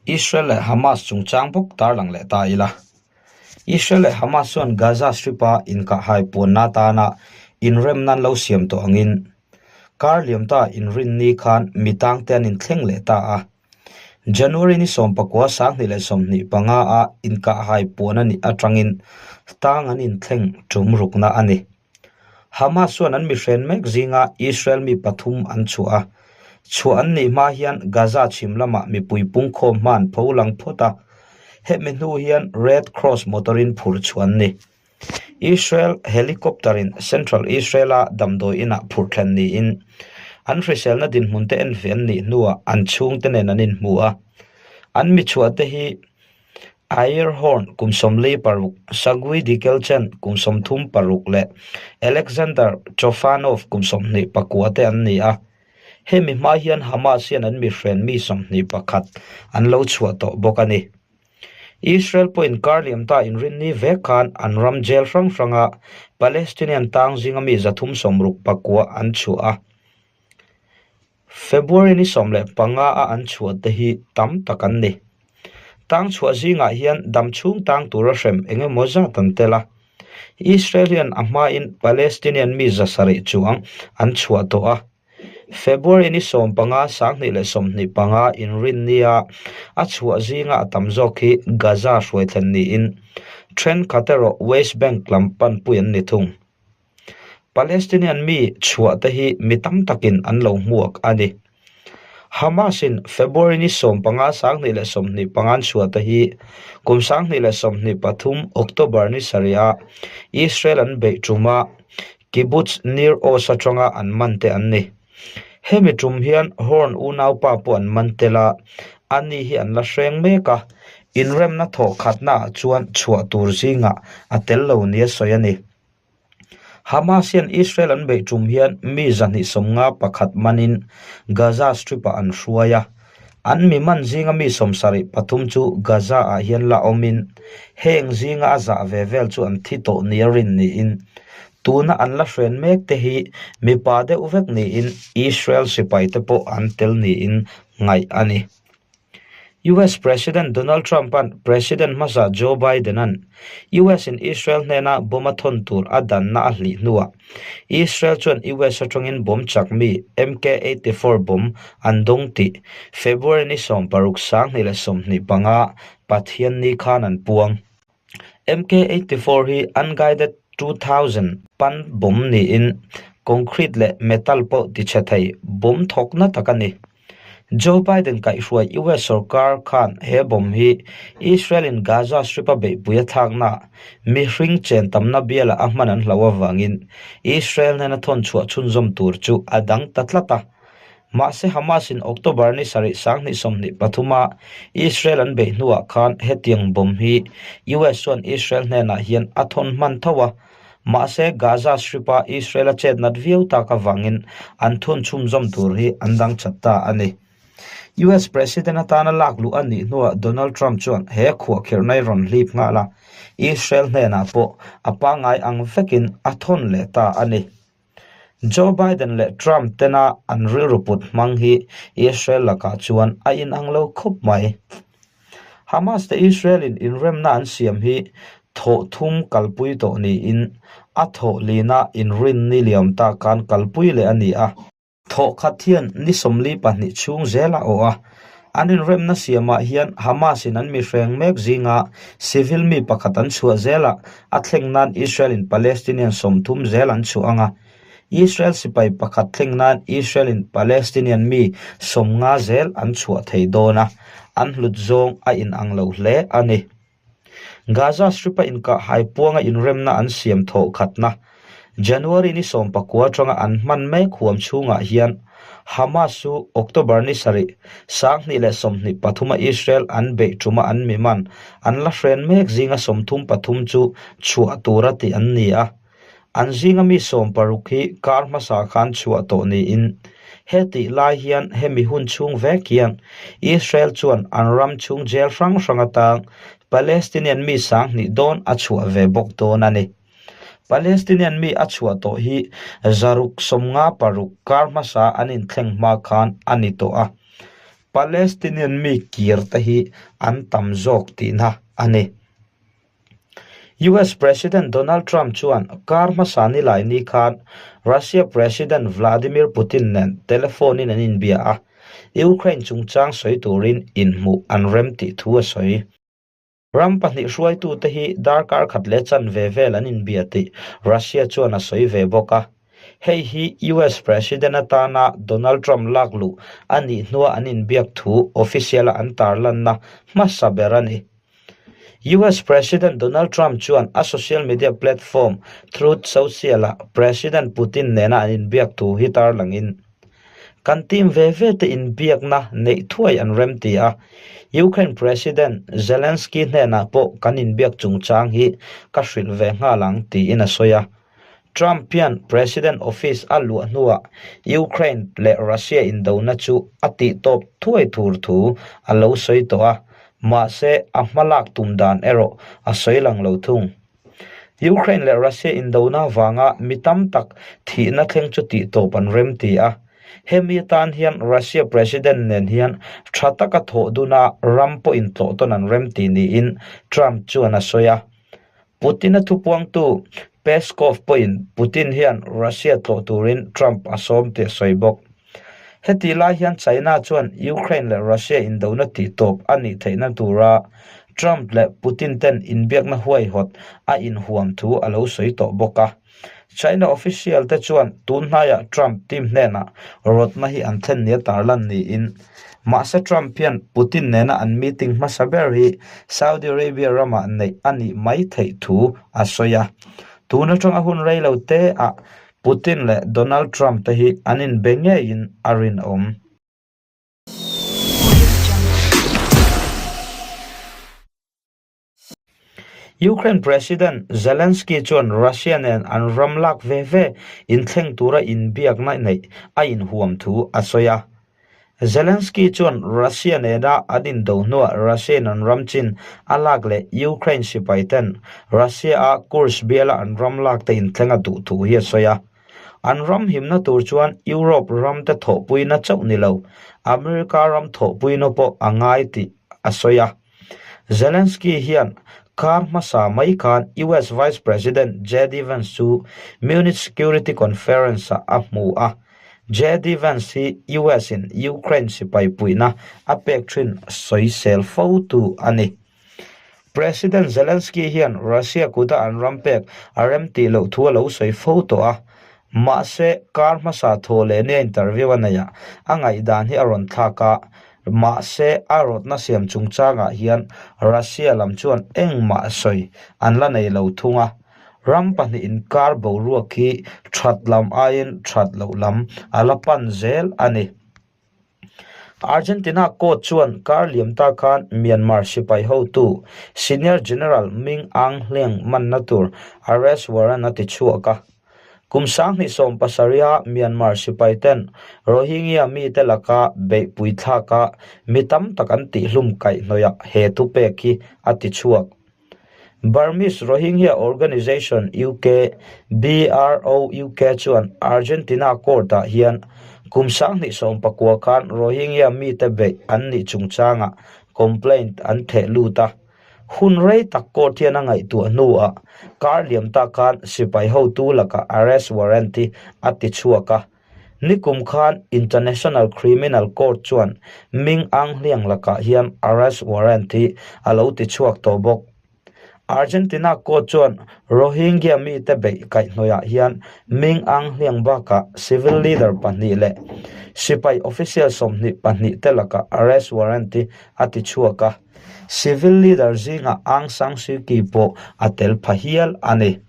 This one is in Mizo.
Israel leh Hamas chungchang bawk tarlang leh ta ila. Israel leh Hamas chuan Gaza Strip-a inkahhai puanna atana inremna an lo siam tawh angin kar liam ta inrinni khan mi tangte an inthleng leh ta a. January ni 19 2025 a inkahhai puan a nih atangin tang an inthleng tum rukna a ni. Hamas chuan an mihren mek zinga Israel mi pathum an chhuah a, chhuah an nih hma hian Gaza chhim lamah mipui pungkhawm hma an pho lang phawt a, hemi hnu hian Red Cross motor-in phur chhuah an ni. Israel helicopter-in Central Israel-a damdawi inah phurh thlen niin an hriselna dinhmun te en ve an nih hnuah an chhungte nen an inhmu a, an mi chhuah te hi Air Horn kum 46, Sagui Dikelchen kum 36 leh Alexander Chofanov kum 24 te an ni a. Hemi hma hian Hamas hian an mihren mi 21 an lo chhuah tawh bawk a ni. Israel pawhin kar liam ta inrinni vek khan an ram jail hrang hranga Palestinian tang zinga mi 369 an chhuah a. February ni 15 a an chhuah te hi tam tak an ni. Tang chhuah zingah hian dam chhung tang tura hrem eng emaw zat an tel a. Israel hian a hmain Palestinian mi 700 chuang an chhuah tawh a. February ni 15 2025 inrinnia a chhuah zinga a tam zawk hi Gaza hruai thlen niin thenkhat erawh West Bank lam panpui an ni thung. Palestinian mi chhuah te hi mi tam takin an lo hmuak a ni. Hamas-in February ni 15 2025 an chhuah te hi kum 2023 October ni sarih-a Israel an beih tuma Kibbutz Nir Oz atanga an man te an ni. Hemi tum hian Horn unaupa pawh an man tel a, ani hi an la hreng mek a, inremna thawhkhatnaah chuan chhuah tur zingah a tel lo nia sawi a ni. Hamas hian Israel an beih tum hian mi 251 manin Gaza Strip-ah an hruai a, an mi man zinga mi 73 chu Gaza-ah hian la awmin heng zinga a zah ve vel chu an thi tawh nia rin niin tuna an la hren mek te hi mipa deuh vek niin Israel sipai te pawh an tel niin ngaih a ni. US President Donald Trump-a'n President hmasa Joe Biden-a'n US-in Israel hnena bomb a thawn tur a danna a hlih hnuah Israel chuan US atangin bomb chak mi MK-84 bomb an dawng tih February ni 16 2025 Pathianni khan an puang. MK-84 hi unguided 2000 pan bomb niin concrete leh metal pawh tichhe thei bomb thawkna tak a ni. Joe Biden kaihhruai US sorkar khan he bomb hi Israel-in Gaza Strip-a beihpui a thlaknaah mihring chen tamna bialah a hman an hlauh avangin Israel nena thawn chhuah chhunzawm tur chu a dang ta tlat a. Mahse Hamas-in October ni sarih 2023-a Israel an beih hnuah khan hetiang bomb hi US chuan Israel hnenah hian a thawn hman tho a. Mahse, Gaza Strip-a Israel-a chet nat viau tak avangin an thun chhumzawm tur hi an dang chat ta a ni. US President atana lak luh a nih hnuah Donald Trump chuan he khuahkhirhna hi rawn hlip nghal a, Israel hnenah pawh a pangngai ang vekin a thawn leh ta a ni. Joe Biden leh Trump tena an rilru put hmang hi Israel lakah chuan a inang lo khawp mai. Hamas te Israel-in inremna an siam hi thawh thum kalpui tawh niin a thawh lina inrinni liam ta khan kalpui leh a ni a. Thawh khat hian ni 42 chhung zel a awh a, an inremna siamah hian Hamas-in an mihreng mek zinga civil mi pakhat an chhuah zelah a thleng nan Israel-in Palestinian 30 zel an chhuah ang a. Israel sipai pakhat thleng nan Israel-in Palestinian mi 50 zel an chhuah thei dawn a, an hlut zawng a inang lo hle a ni. Gaza Strip-a inkah haipuanga inremna an siam thawh khatna, January ni 19 atanga an hman mek huam chhungah hian Hamas chu October ni 7, 2023-a Israel an beih tuma an mi man an la hren mek zinga 33 chu chhuah tura tih an ni a. An zinga mi 60 hi kar hmasa khan chhuah tawh niin hetih lai hian hemi hun chhung vek hian Israel chuan an ram chhung jail hrang hrang atang Palestinian mi 2000 dawn a chhuah ve bawk dawn a ni. Palestinian mi a chhuah tawh hi 656 kar hmasa an inthleng hma khan a ni tawh a. Palestinian mi kir te hi an tam zawk tihna a ni. US President Donald Trump chuan kar hmasa nilai ni khan Russia President Vladimir Putin nen telephone in an inbia a, Ukraine chungchang sawi turin inhmuh an rem tih thu a sawi. Ram pahnih hruaitute hi darkar khat leh chanve vel an inbia tih Russia chuan a sawi ve bawk a. Hei hi US President atana Donald Trump lak luh a nih hnua an inbiak thu official-a an tarlanna hmasa ber a ni. US President Donald Trump chuan a social media platform Truth Social-ah President Putin nena an inbiak thu hi tarlangin, Kan team ve ve te inbiakna neih thuai an remti a, Ukraine President Zelensky hnenah pawh kan inbiak chungchang hi ka hrilh ve nghal ang, tiin a sawi a. Trump hian President office a luah hnuah Ukraine leh Russia indona chu a tihtawp thuai tur thu a lo sawi tawh a, mahse a hmalak tum dan erawh a sawi lang lo thung. Ukraine leh Russia indona avanga mi tam tak thihna thleng chu tihtawp an rem ti a. Hemi atan hian Russia President nen hian tha taka thawh duna ram pawh intlawh tawn an rem ti niin Trump chuan a sawi a. Putin-a thupuangtu Peskov pawhin Putin hian Russia tlawh turin Trump a sawm tih a sawi bawk. Hetih lai hian China chuan Ukraine leh Russia indona tihtawp a nih theihna tura Trump leh Putin ten inbiakna huaihawt a inhuam thu a lo sawi tawh bawk a. China official te chuan tun hnaiah Trump team hnenah rawtna hi an thlen nia tarlan niin mahse Trump hian Putin nena an meeting hmasa ber hi Saudi Arabia ramah neih a nih mai theih thu a sawi a. Tun atanga hun rei lo te ah Putin leh Donald Trump te hi an inbe ngeiin a rinawm. Ukraine President Zelensky chuan Russia nen an ram lak ve ve inthleng tura inbiakna neih a inhuam thu a sawi a. Zelensky chuan Russia nena an indo hnuah Russia-in an ram chin a lak leh Ukraine sipai ten Russia-a Kursk biala an ram lak te inthleng a duh thu hi a sawi a. An ram himna tur chuan Europe ram te thawhpuina chauh ni lo, America ram thawhpuina pawh a ngai tih a sawi a. Zelensky hian kar hmasa mai khan US Vice President JD Vance chu Munich Security Conference-ah a hmu a. JD Vance hi US-in Ukraine sipai puihna a pek thin sawisel fotu a ni. President Zelensky hian Russia kuta an ram pek a remtih loh thu a lo sawi fo tawh a. Mahse, kar hmasa thaw leh nia interview a neihah a ngaihdan hi a rawn thlak a, mahse a rawtna siam chungchangah hian Russia lam chuan engmah sawi an la nei lo thung a. Ram pahnih inkar boruak hi that lam aiin that loh lam a la pan zel a ni. Argentina coach chuan kar liam ta khan Myanmar sipai hotu Senior General Ming Aung Hlaing manna tur arrest warrant a ti chhuak a. Kum 27 a Myanmar sipai ten Rohingya mite laka beihpui thlaka mi tam tak an tihhlum kaihhnawih ah he thupek hi a ti chhuak. Burmese Rohingya Organization UK, BROUK, chuan Argentina court-ah hian kum 2019 khan Rohingya mite beih an nih chungchangah complaint an theh lut a. Hun rei tak court hian a ngaihtuah hnuah kar liam ta khan sipai hotu lakah arrest warrant hi a ti chhuak a. Nikum khan International Criminal Court chuan Ming Aung Hlaing lakah hian arrest warrant hi a lo ti chhuak tawh bawk. Argentina court chuan Rohingya mite beih kaihhnawihah hian Ming Aung Hlaing bakah civil leader pahnih leh sipai official 22 te lakah arrest warrant hi a ti chhuak a. Civil leader zingah Aung San Suu Kyi pawh a tel pha hial a ni.